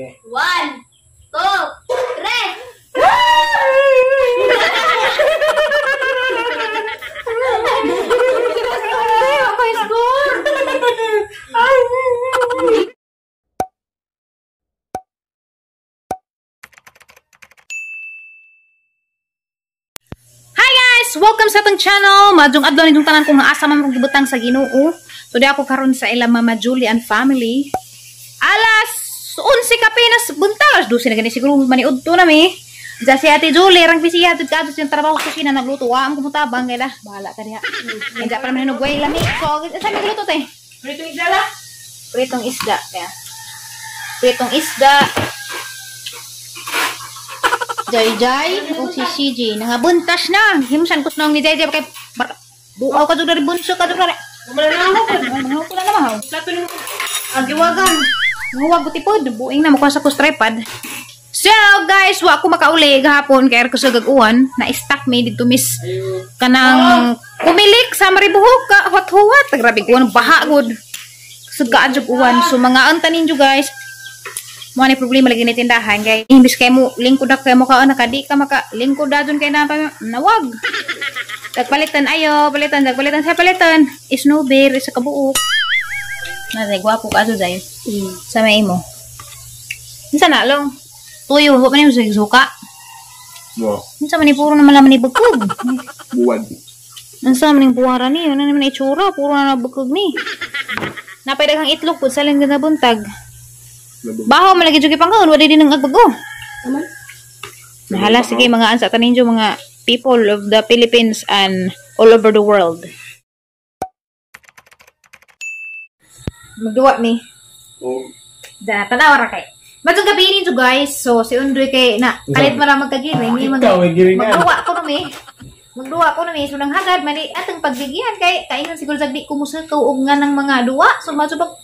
Sige. 1, 2, 3! Hi guys! Welcome sa atong channel! Madjong adlaw nitong tanan kung asa man kong gibutang sa Ginoo. So di ako karon sa ila Mama Julie and family. Alas 11 kapinas buntag, alas 12 na gani siguro maniudto na mi. Diyan si Ate Julie, rang bisiya jud kadto siyang trabaho sa kusina nagluto. Wa am kumutabang kay lah. Bahala ka diha. Kaya pa naman hinugway lami. So sa mi gluto te? Pritong isda la. Pritong isda, kaya. Pritong isda. Jai Jai o si CJ nangabuntas na. Himsan kus nong ni Jai Jai kay buaw ka jud dari bunso ka jud dari. Wala na na Plato nimo. Agiwagan. Nguwag tipod buing na makuha sa kus tripod. So guys, wa ko makauli gahapon kay ko sa gag-uwan, na-stuck mi didto miss kanang kumilik sa Maribuhok ka huwat-huwat. Grabe uwan baha gud. Sugkaan jud uwan. So mga anta ninyo guys. Mo ni problema lagi ni tindahan kay imbis kay mo lingkod na kay mo ka naka di ka maka lingkod dajon kay na nawag. Tagpalitan ayo, palitan tagpalitan sa palitan. Snowbear isa ka buok. Na gwapo ka ato dai. Sa may imo. Unsa na long? Tuyo wa man nimo suka. Mo. Unsa man ni puro naman laman ni bukog. Buwan. Unsa man ning buwara ni? Ano naman itsura? Puro na bukog ni. Napay daghang itlog pud sa lang buntag. Baho man lagi jud pangkaon, wala din ang agbago. Aman? Mahala sige mga ansa tanin jo mga people of the Philippines and all over the world. Magduwa mi. Oh. Da tanaw ra kay. Matong gabi ninyo guys. So si Undoy kay na kalit man ra magkagiring ni magduwa ko no mi. Magduwa ko no mi so nang hagad man atong pagbigyan kay kaingon siguro jag di ko musakaw og nga ng mga duwa. So masubag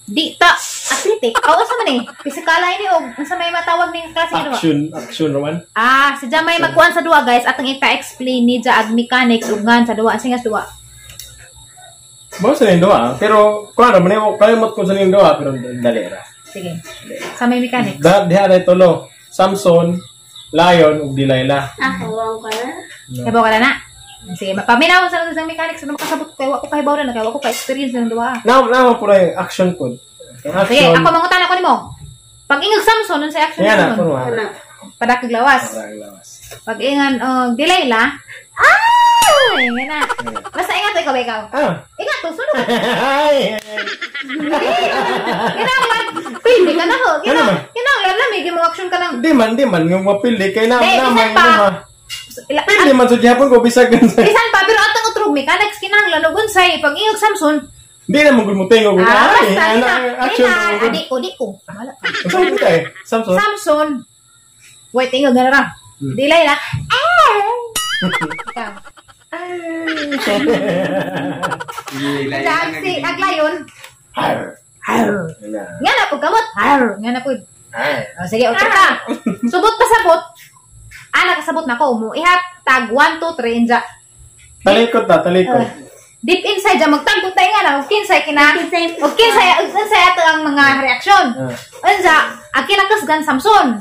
di ta athletic. O asa man eh? Pisikala ini og unsa may matawag ning klase duwa? Action, action raman. Ah, si Jamay magkuan sa duwa guys atong ipa-explain ni ja ag mechanics ug ngan sa duwa. Singas duwa. Mo sa ning duwa, pero kuan ra man mo kalimot ko sa ning duwa pero dali ra. Sige. Sa may mechanics. Da diha ra tulo. Samson, Lion ug Delilah. Ah, kawaw ka na. Kabaw ka na. Sige, paminawon sa nang mechanics sa makasabot kay wa ko kahibaw na kay wa ko ka-experience ng duwa. Naam po ra action pod. Sige, ako mangutan ako nimo. Pag ingog Samson unsay action yan, Samson? Padakig lawas. Pag ingan og Delilah, ah, ingan na. Basta ingat to ikaw ikaw. Ah. Ingat to sunod. Kinahanglan pili ka na ho. Kinahanglan lami mo action ka nang. Di man yung mapili kay na na pa. Pili man sa Japon ko bisag ganun. Bisan pa pero atong utrog mechanics kinahanglan og unsay pag ingog Samson. Di na mong gumutingog. Ah, basta, action. Adi ko, di ko. Wala ka. Saan ka eh? Samson? Samson. Wait, tingog na ra. Delilah. Ah! Ikaw. Ah! Si Aglayon. Har. Har. Nga na po kamot. Har. Nga na po. Har. Sige, okay ka. Subot pa sabot. Ah, nakasabot na ko. Mo ihap tag 1, 2, 3, inja. Talikod na, talikod. Deep inside dyan, magtagpo tayo nga na, kinsay kina, o kinsay, unsay ato ang mga reaksyon. Unsa, ang kinakasgan Samson.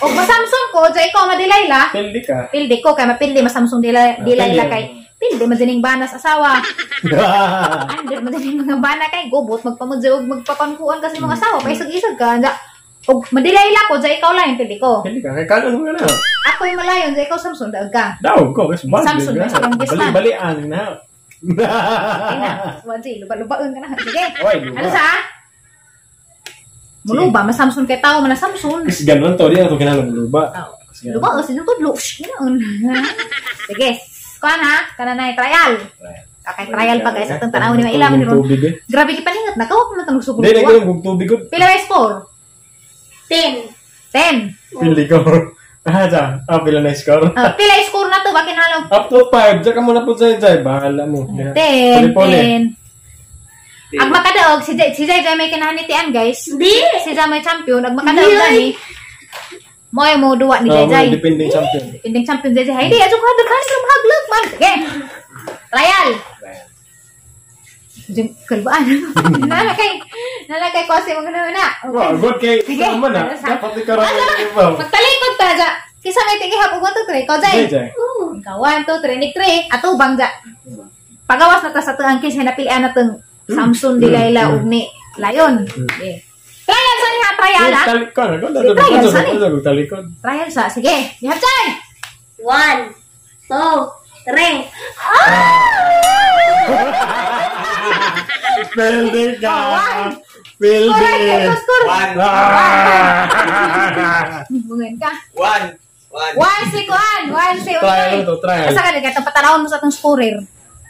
O ma-Samson ko, dyan ikaw ma-Delilah. Pildi ka. Pildi ko, kay mapildi, ma-Samson Delilah kay, pildi, madining banas asawa. Under, madining mga bana kay, gobot, magpamudyo, magpapankuan kasi mga asawa, paisag-isag ka, unsa, o ma-Delilah ko, dyan ikaw lang, pildi ko. Pildi ka, kay kanon mo na. Ako yung malayon, dyan ikaw Samson, daog ka. Daog ko, kasi Samson, mas strongest man. Bali-balian na. Okay na. Wadi, luba-lubaon ka na. Sige. Oy, luba. Ano sa? Muluba, mas Samson kay tao, man Samson. Kasi ganun to, di na to kinahanglan luba. Luba, o sinong tudlo. Ganoon. Sige. Kuan ha, kana na trial. Okay, trial pa guys. Atong tanaw ni mailam ni ron. Grabe ki paningat na kawak man tang sugod. Di na ganun tubig ko. Pila ba score? 10. 10. Pili ko. Ah, ja. Ah, pila na score? Pila score na to, ba kinahanglan? Up to 5. Diyan ka muna po sa Jai. Bahala mo. 10, 10. Ag makadaog, si Jai, si Jai may kinahanitian, guys. Di! Si Jai may champion. Ag makadaog gani. Mo ay mo duwa ni Jai Jai. Defending champion. Defending champion Jai Jai. Hindi, adyo ka daghan sa mahaglog man. Sige. Trial. Diyan kalbaan. Nana kay Nalagay ko sa imong na. Wow, good kay Sige. ikaw man ah. Dapat ikaw ra mo. Magtalikod ta ja. Kisa may tigihap og 1 2 3 ikaw jay. Jay. Ikaw 1 2 3 ni 3 atubang ja. Pagawas na ta sa tuang kinsa napilian na tong Samson Delilah ug ni Lion. Okay. Trial sa niya, trial ah. Talikod. Trial sa ni. Talikod. Trial sa, sige. Gihap jay. 1, 2, 3. Pwede ka. Oh, Pwede. Correct, score. 1. Bungan ka. 1. 1. 1 si Kuan, 1 si Utoy. Trial to, trial. Asa ka nagkatang patanawon mo sa atong scorer.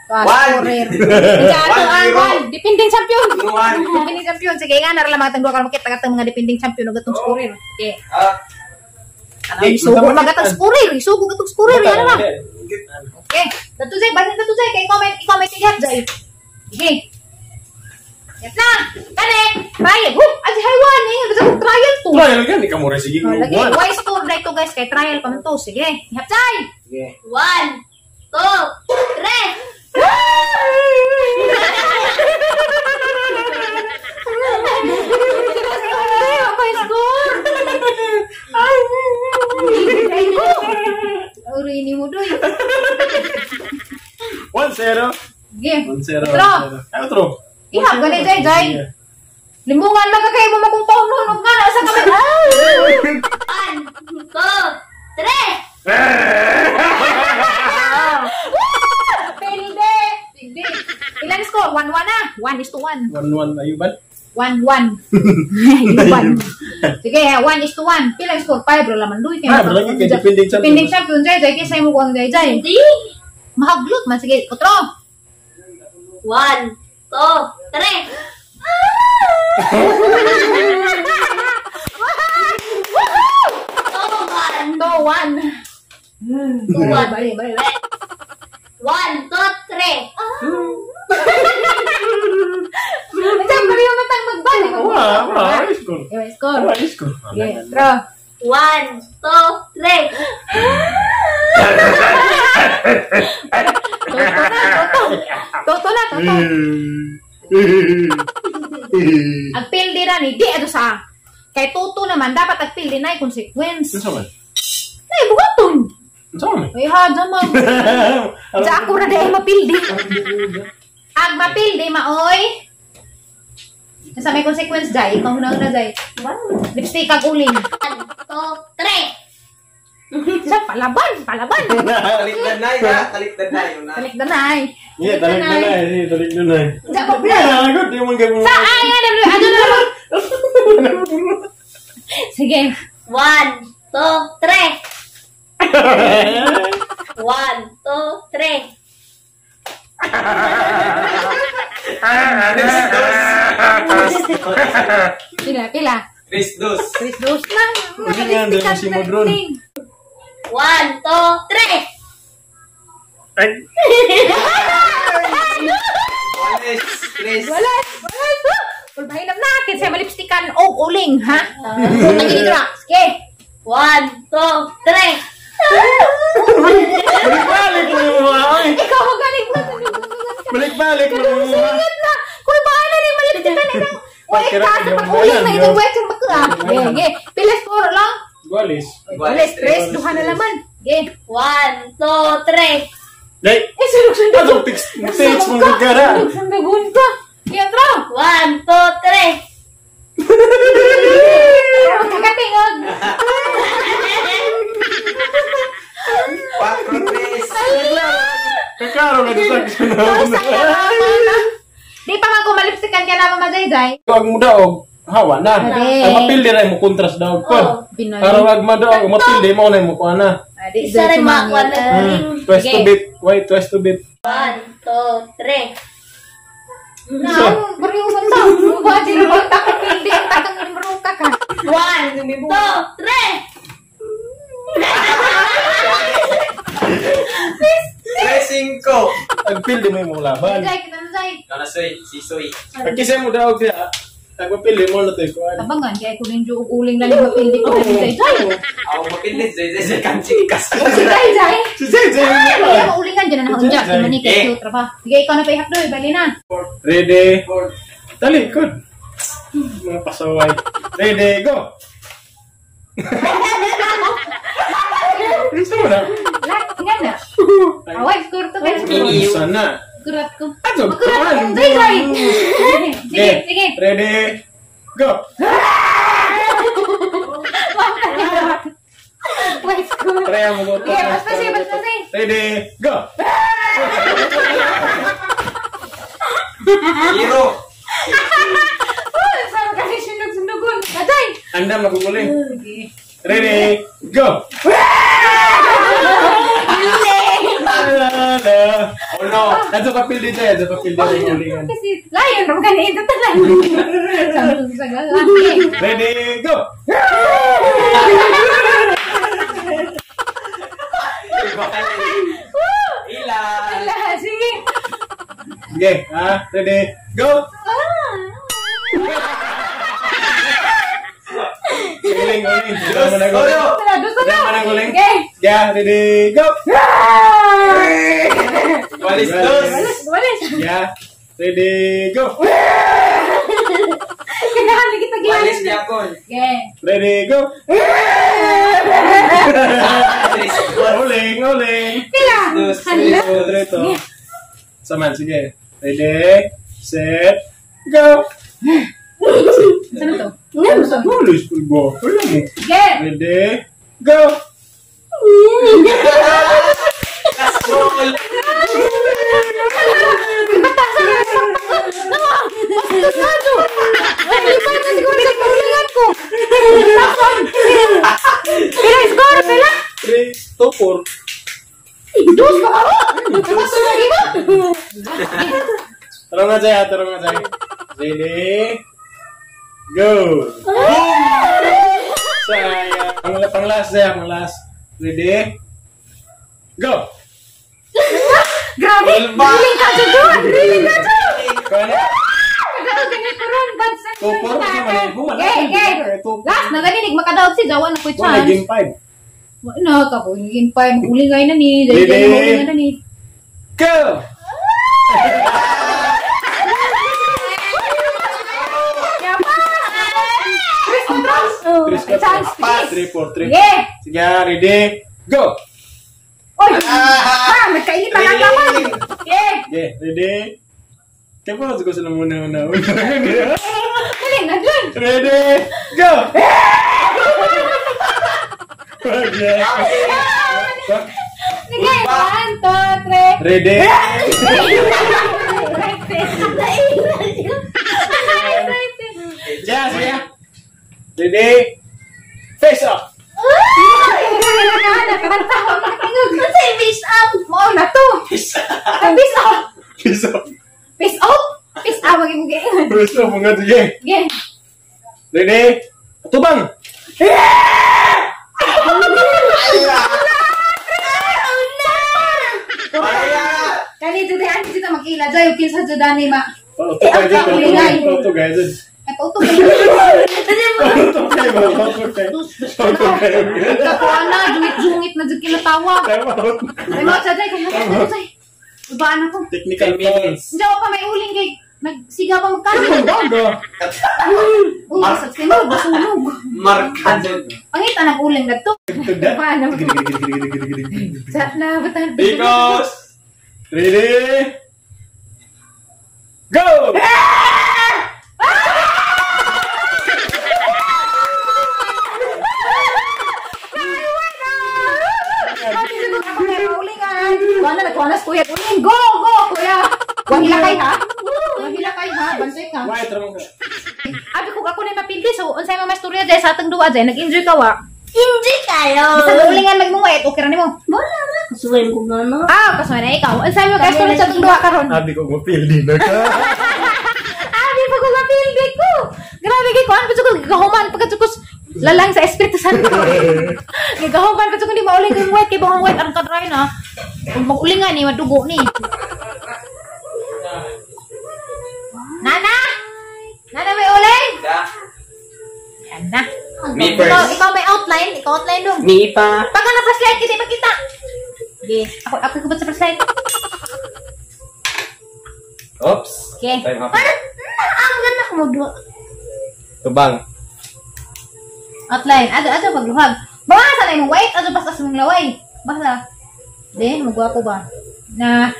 One. Scorer. Ika ato One, ang zero. one. Depending champion. One. Depending champion. Sige nga nara lamang atong duha karon makita katong mga depending champion ug atong scorer. Okay. Ah. Tanaw isugo mag atong scorer, isugo atong scorer yan na. Okay. Dato jay, basin dato jay kay comment, i-comment si Jay. Sige. Yat na. Kani, trial. Huh, adi haywan eh, basta kung trial to. Trial ka, di ka mo rin sige. Oh, lagi, why score na ito guys? Kay trial pa man to. Sige. Ihap jay. Sige. 1, 2, 3. Ay, ako yung score. Ay, ko. Uri ni mo doy. 1-0. Sige. 1-0. Otro. Ay, otro. Ihap gani jay jay. Limbungan lang ka kayo mo makong paunon og nga sa kami. Ay! 1, 2, 3. Pilde. Pilde. Ilan score? 1-1 na. 1:1. 1-1 ayuban. 1-1. Ayuban. Sige, 1:1. Pila score? 5 ra laman duy kay. Ah, lagi kay defending champion. Defending champion jay jay kaysa mo kuang jay jay. Hindi. Mahaglot man sige, otro. 1, 2, 3. 2, 1. 2-1. 2-1. Bali, bali. 1, 2, 3. Macam pareho matang magbali. Wala, wala. Ay, score. Eh, score. Wala, score. Okay, otro. 1, 2, 3. Toto na, toto. Toto na, toto. Ang pildi na ni, di ato sa. Kay toto naman, dapat ang pildi na ay consequence. Unsa man? Ay, buhaton. Unsa man? Ay, ha, naman. Sa ako na dahil mapildi. Ag mapildi, maoy. Nasa may consequence, Jai. Ikaw na una, Jai. Lipstick ag uling. 1, 2, 3. Sa palaban, palaban. Talikdan na, ya. Talikdan na yun na. Talikdan na ay. Yeah, talikdan na eh. Talikdan na eh. Sa pabla. Yeah, good. Di mo gawin. Sa ay, ay, ano na lang. Sige. 1, 2, 3. 1, 2, 3. Pila, pila. 3-2. 3-2 lang. Hindi nga, hindi mo si Modron. 1, 2, 3. Ay. Tres. Wala, wala. Pulbahinam na. Kinsa malipstikan og uling, ha? Putang ina. Sige. 1, 2, 3. Balik-balik mo yung mga ay. Ikaw ang galing mo. Balik-balik mo yung mga. Singat na. Kung bahala na yung malipstikan inang wala ka sa pag-uling na itong wet yung bakla. Sige, pila score lang. Gualis. Gualis, tres, duha na laman. Sige. 1, 2, 3. Dai. Eh, sunod-sunod. Atong text mo gara. Sunod-sunod ka. Sige, tro. 1, 2, 3. Magkakatingog. 4, 3. Kaklaro na sa sunod. Di pa man kung malipstikan ka na mamajay-jay. Wag mo daog, hawa na. Ade. Ang mapildi ra mo kontrast daog ko. Oh, Pinali. Para wag madaog, mapildi mo na mo kuha na. Adi, Isa rin makakuha na galing. Twice to beat, wait, twice to beat. 1, 2, 3. Na, bariw sa tao. Mukha di ba takang hindi takang meruka ka. 1, 2, 3. 3, 5. Ang pildi mo yung laban. Jay, kita na Jay. Ikaw na, Soy. Si Soy. Pag kisa mo daog siya, ang mapildi mo na to kuha. Tabangan kay ko ninjo og uling lalim mapildi ko ni Jay Jay. Ako mapildi. Zay, zay, zay. Kanchikas. Si Jay Jay. Si Jay Jay. Ay, kaya maulingan dyan na nakaunja. Jay, Jay. Mani kay cute ra ba. Sige, ikaw na pa ihak doy, bali na. Ready. Talikod. Mga pasaway. Ready, go! Gusto mo na? Lahat, nga na. Away, score to guys. Sana. Kurat ko. Ato, Makurat ko. kuan. Dry, dry. Sige, sige. Ready, go! Wait, score. Try mo go. Sige, mas pasi, mas pasi. Ready, go! Zero. Oh, sama kasi sunog-sunugon. Patay! Andam na kukuling. Ready, go! La, la. Oh no. Ato papel dito, ato papel dito yung ulingan. Kasi lion ro gani ito tanan. Sa gaga. Ready, go! Ila. Ala, sige. Sige, ha? Ready, go! Uling, uling. Dama na guling. Tara, gusto na. Dama na guling. Okay. Yeah, ready, go! Walis dos. Walis, walis. Yeah, ready, go! Kailangan kita Walis gihanin. yapon. Okay. Ready, go! Tres. Uling, uling. Pila. Dos. Hala. Tres, two, Saman, sige. Ready, set, go! Saan to? Walis, pulbo. Wala mo. Okay. Ready, go! Last ball. Ko. Pila score, pila. 3, 2, 4. Dos ba ako? Dos lagi mo? Tarong nga, Jaya. Tarong nga, Jaya. Ready, go! Sayang. Pang last, Jaya. Pang last. Ready, go! Grabe! Drilling ka dyan! Drilling ka dyan! Kaya na? Two, 2, 4. Okay, okay. Last na ganinig, makadaog si Jawa na ko Wala, chance. game 5. Wala na, kapo. Game 5. Magulingay na ni. Dahil Ready? dahil maulingay na ni. Go! Tres, cuatro. Chance, 3, 4, 3. Sige. Sige, ready, go! Oy! Ha! Nagkainitan ang laman! Sige! Okay, ready? Kaya pa ko sila muna una. Galing na dun! Ready, go! Okay. Sige! 1, 2, 3. Ready? Yeah, sige. Ready? Face off! Kasi face up. Mao na to! Peace out! Face off! Peace out! Peace out! Mag-imugay. Face off mga sige. Sige! Ready? Tubang! Kani jud ay dito mag-ila jay kinsa jud ani ma. Pauto kayo dyan. Pauto kayo dyan. Ay pauto kayo. Pauto kayo. Pauto kayo. Pauto kayo. Kakuha na jungit-jungit na jud kinatawa. Time out. Ay mo sa jay kay jay. Ubaan ako. Technical 10 minutes. Diyan pa may uling kay nagsiga pa magkanin. Bago. Uy, sa mo basunog. Markado. Pangita ng uling nagto. Ubaan ako. Sa na batan. Because ready? Go! Wala na kuha na kuya. Uling go go kuya. Wahila kay ha. Wahila kay ha, bantay ka. Wait, ramang ka. Abi ko ako na mapildi so unsay mo masturya jay sa atong duwa jay nag-enjoy ka wa. Hindi kayo. Bisan ulingan magmungwait okay ra nimo. Wala na. Kasuhin ko na na. Ah, kasuhay na ikaw. Unsay mo kasturya sa atong duwa karon? Abi ko mapildi na ka. Abi pa ko mapildi ko. Grabe kay kuan pa ko gahuman pa ko lalang sa Espiritu Santo. Gigahuman pa ko di mauling kay white kay bangong white ang kadry na. Kung magulingan ni madugo ni. Nana! Nana may uling? Da. Yan na. Me Ikaw, first. ikaw may outline, ikaw outline dong. Me pa. Pag na flashlight, hindi makita. Sige, ako kubot sa flashlight. Oops. Okay. Time up. Ang ganda ko magduwa. Tubang. Outline. Ato, ato, pagluhag. Basta na imong white, ato basta sa imong laway. Basta. Di, magwapo ba? Na,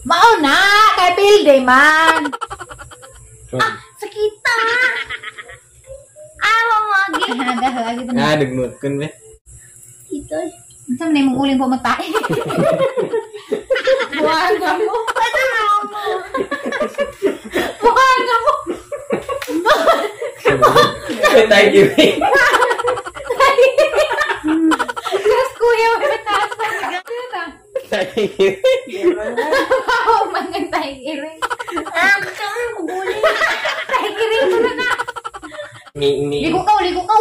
mao na, kay pilde man. Sakita. Ah, mamagi. Dahil lagi pa na. Ah, nagnut kun be. Ito. Unsa man imong uling po magtae? Buwan ka mo. Ano na mo? Buwan ka mo. Thank you. Diyos, kuya, may taas pa. Thank you. Wow, mangang tayo iring. Ah, kakaon ko guli. Tayo iring ko na na. Mi mi. Ligo ka, ligo ka.